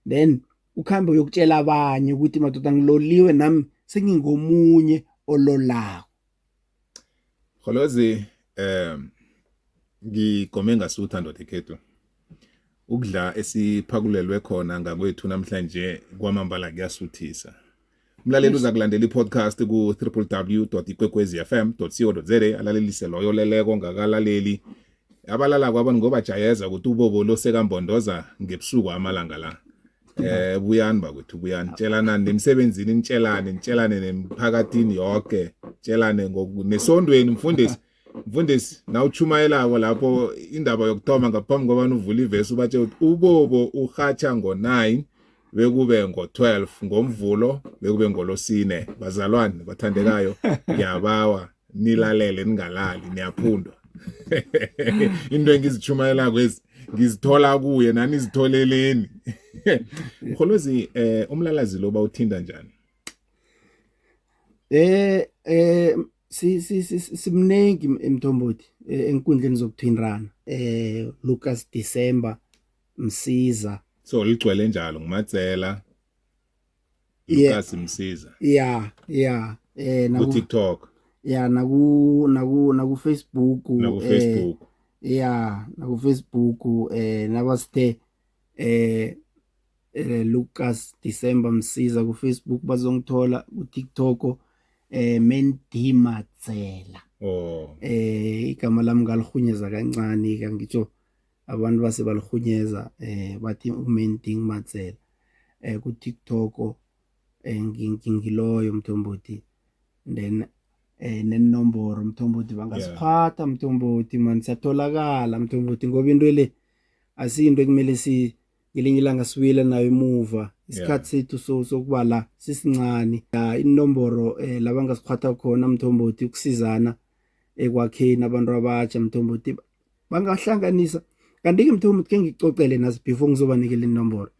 then ukhambe uyokutshela abanye ukuthi madoda, ngiloliwe nami, sengingomunye ololako. Kholozi, ngigome ngasutha ndoda ekhethu. Ukudla esiphakulelwe khona ngakwethu namhlanje kwamambala kuyasuthisa. Umlaleli uza kulandela i-podcast ku-www.ikwekwezifm.co.za alalelise loyo oleleko ngakalaleli. Abalalako abantu ngobajayeza ukuthi ubobo lo sekambondoza ngebusuku amalanga la. Buyani bakwethu, buyani, tshelanani nemsebenzini, nitshelane, nitshelane nemphakathini yonke, tshelane nesondweni. Mfundisi, mfundisi, nawuchumayelako lapho indaba yokuthoma ngaphambi kobana uvule ivesi ubatshela ukuthi ubobo urhatsha ngo-9 bekube ngo-12 ngomvulo bekube ngolosine. Bazalwane bathandekayo, ngiyabawa nilalele, ningalali, niyaphundwa. Into engizichumayelako ezi ngizithola kuye, nani zitholeleni. Mkholozi, umlalazi lo bawuthinta njani? Si si simnengi emthombothi enkundleni zokuthintana, Lucas December Msiza. So ligcwele njalo nguMadzela Lucas Msiza. Yeah, ku TikTok. Yeah, naku Facebook. Naku Facebook. Yeah, naku Facebook, nabasithe Lucas December Msiza ku Facebook bazongithola, ku TikTok Mendi Madzela. Oh. Igama lami ngalihunyeza kancane ke, ngitsho abantu base balihunyeza, bathi uMendi Madzela ku TikTok. Ngiloyo mthombothi. Then nenomboro mthombothi bangasiphatha mthombothi man, siyatholakala mthombothi, ngoba into le asiyinto ekumele si ngelinye ilanga sibuyele nayo emuva. Isikhathi sethu sokuba la sisincane. Inomboro la bangasiphatha khona mthombothi ukusizana ekwakheni abantu abatsha mthombothi, bangahlanganisa. Kanti-ke mthombothi, ke ngikucocele nasi before ngizobanikela inomboro.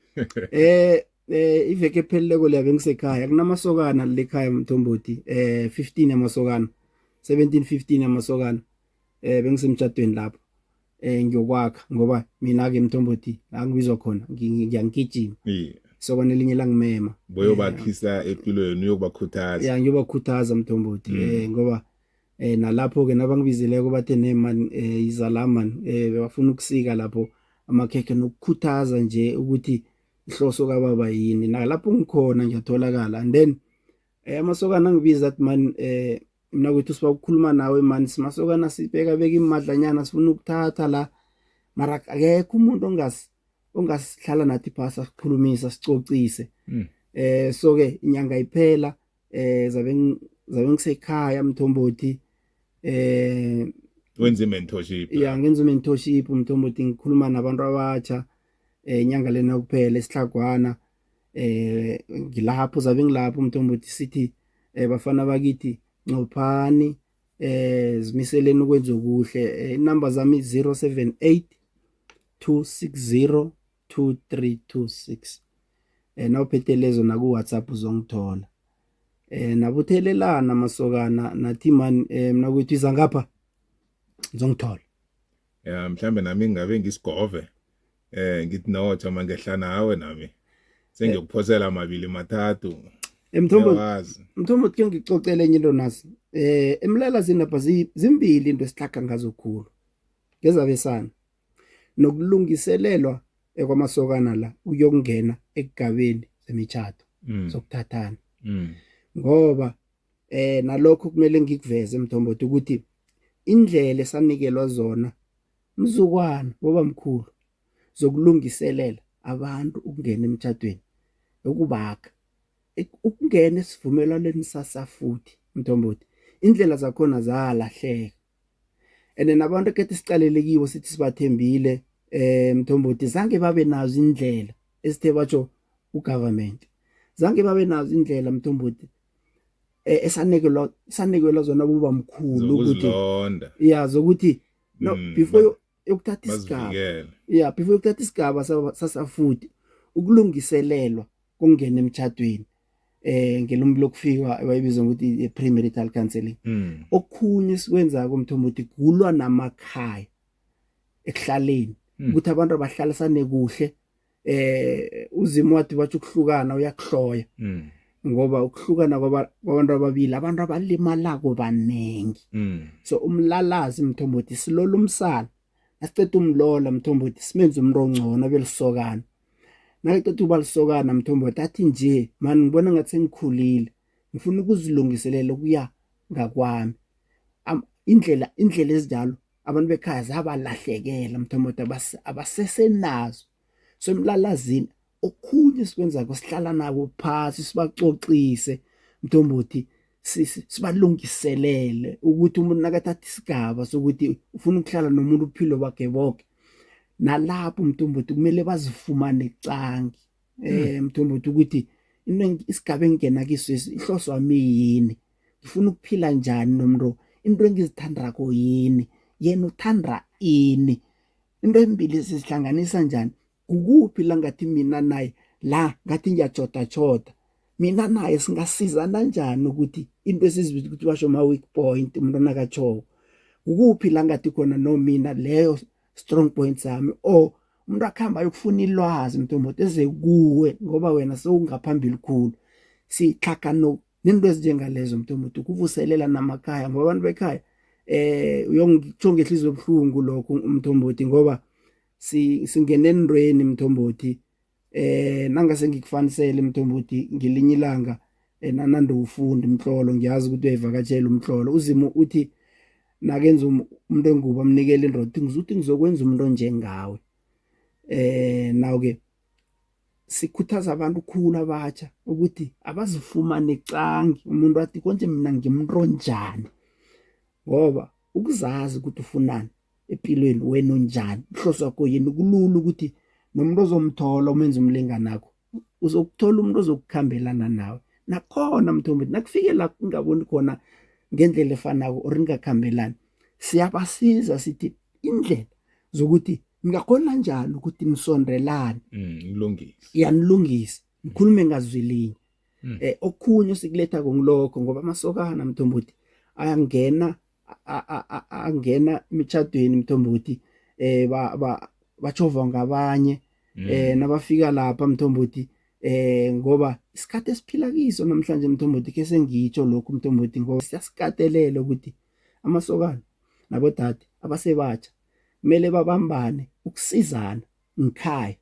Iveke epheleleko leya bengisekhaya, kunamasokana lekhaya mthombothi, 15 amasokana, 17 15 amasokana. Bengisemtshadweni lapho, ngiyokwakha, ngoba mina ke mthombothi la ngibizwa khona ngiyangigijima. Sokana elinye langimema. Boyobakhisa empilweni, uyokubakhuthaza. Ya, ngiyobakhuthaza mthombothi. Ngoba nalapho ke nabangibizileko bathe ne man, iza la man, bafuna ukusika lapho amakhekhe nokukhuthaza nje ukuthi ihloso kababa yini. Nalapho ngikhona ngiyatholakala. And then amasokana angibiza athi man, mina kwethu siba ukukhuluma nawe man, simasokana sibeka beka imadlanyana, sifuna ukuthatha la, mara akekho umuntu ongasihlala nathi phasi asikhulumisa sicocise. So ke inyanga iphela zabe ngisekhaya mthombothi. Wenza mentorship? Ya, ngenza mentorship mthombothi, ngikhuluma nabantu abatsha. Inyanga lena kuphela esihlagwana ngilapho, zabe ngilapho mthombothi, sithi bafana bakithi, ncophani, zimiseleni ukwenza okuhle. Inamba zami 078 260 2326. Nawuphethe lezo naku WhatsApp uzongithola. Nabuthelelana masokana nathi man, mina kwethu iza ngapha ngizongithola. Ya, mhlambe nami ngingabe ngisigove, ngithi no jama ngehla nawe, nami sengiyokuphosela mabili mathathu. Mthombo, mthombo, ke ngicocele enye into nasi. Emlalazini lapha zimbili into esihlaga ngazo khulu, ngezabesana nokulungiselelwa ekwamasokana la ukuyokungena ekugabeni zemitshato sokuthathana. Ngoba nalokho kumele ngikuveze mthombothi ukuthi indlela esanikelwa zona mzukwana ngoba mkhulu zokulungiselela abantu ukungena emtshadweni, ukubakha ukungena esivumelwaneni sasafuthi mthombothi, indlela zakhona zalahleka. And nabantu ekade sicalele kibo sithi sibathembile mthombothi, zange babe nazo indlela esithe batsho ugovernment, zange babe nazo indlela mthombothi esanikelwa sanikelwa zona kuba mkhulu ukuthi ya zokuthi no before yokuthatha isigaba, yeah, before yokuthatha isigaba sasafuthi ukulungiselelwa kokungena emtshadweni, ngelumi lokufika abayibiza ngokuthi premarital counseling. Okukhunye esikwenzako mthombothi kulwa namakhaya ekuhlaleni ukuthi abantu abahlalisane kuhle. Uzimu wathi bathi ukuhlukana uyakuhloya, ngoba ukuhlukana kwabantu ababili, abantu abalimalako banengi. So umlalazi mthombothi silola umsana. Nasiceda umlola mthombothi simenze umuntu ongcono abe lisokana. Nakaqeda ukuba lisokana mthombothi athi nje mani ngibona ngathi sengikhulile ngifuna ukuzilungiselela ukuya ngakwami. Indlela indlela ezinjalo abantu bekhaya zabalahlekela mthombothi abasesenazo. So emlalazini okhunye esikwenzako sihlala nabo phasi sibacocise mthombothi sibalungiselele ukuthi umuntu nakathatha isigaba sokuthi ufuna ukuhlala nomuntu ubuphilo bakhe boke nalapho mthombothi kumele bazifumane cangi eh mthombothi ukuthi into isigaba engingena kiso ihloso wami yini ngifuna ukuphila njani nomuntu into engizithandako yini yena uthanda ini into embili sizihlanganisa njani kukuphi la ngathi mina naye la ngathi ngiyajodajoda mina naye singasizana njani ukuthi into esizibiza ukuthi basho ma-weak point umuntu anakatshoko kukuphi la ngathi khona no mina leyo strong point sami or umuntu akuhamba ayokufuna ilwazi mntombothi eze kuwe ngoba wena sewungaphambili khulu sitlhaga nento ezinjengalezo mntombothi kuvuselela namakhaya ngoba abantu bekhaya eh uyongitsho ngehliziyo ebuhlungu lokho umthombothi ngoba singene endweni mthombothi eh nangase ngikufanisele mthombothi ngelinye ilanga eh, nanande ufunda umtlolo ngiyazi ukuthi uyayivakatshela umtlolo uzimu uthi nakenza um, umuntu engubo amnikele indoda ngizuthi ngizokwenza umuntu onjengawe eh nawo ke sikhuthaza abantu khulu abatsha ukuthi abazifumane cangi umuntu athi konje mina ngimuntu onjani ngoba ukuzazi ukuthi ufunani empilweni wena unjani inhloso yakho yini kulula ukuthi nomuntu ozomthola umenza umlinganakho uzokuthola umuntu ozokukhambelana nawe nakhona mthombothi nakufike la kungaboni khona ngendlela efanako or ningakhambelani siyabasiza sithi indlela zokuthi ningakhona njani ukuthi nisondelane mm, iyanilungisa nikhulume ngazwi linye mm. eh okhunye osikuletha ngilokho ngoba amasokana mthombothi ayangena angena emitjhadweni mthombothi eh ba bajovwa ngabanye mm. eh nabafika lapha mthombothi eh ngoba isikhathi esiphila kiso namhlanje mthombothi ke sengitsho lokhu mthombothi ngoba siyasikatelela ukuthi amasokana nabodade abasebatsha kumele babambane ukusizana ngikhaya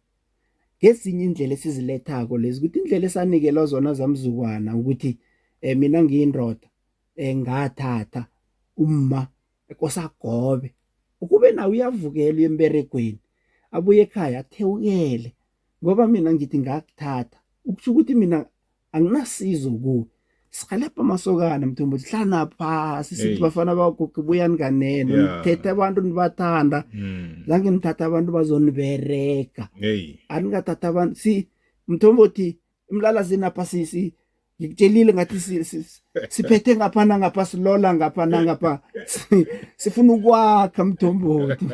ngezinye indlela esizilethako lezi ukuthi indlela esanikelwa zona zamzukwana ukuthi eh mina ngiyindoda eh ngathatha umma ekosagobe ukube nawe uyavukela uye emberegweni abuye ekhaya athewukele ngoba mina ngithi ngakuthatha ukusho ukuthi mina anginasizo kuwe sihalapha amasokana mthombo hlala phasi sithi bafana bagogo buyani kanene nithethe abantu nibathanda hmm. zange nithatha abantu bazoniberega aningathatha abantu si mthombothi emlalazini apha sisi ngikutshelile ngathi siphethe ngapha nangapha silola ngapha nangapha sifuna ukwakha mthombothi.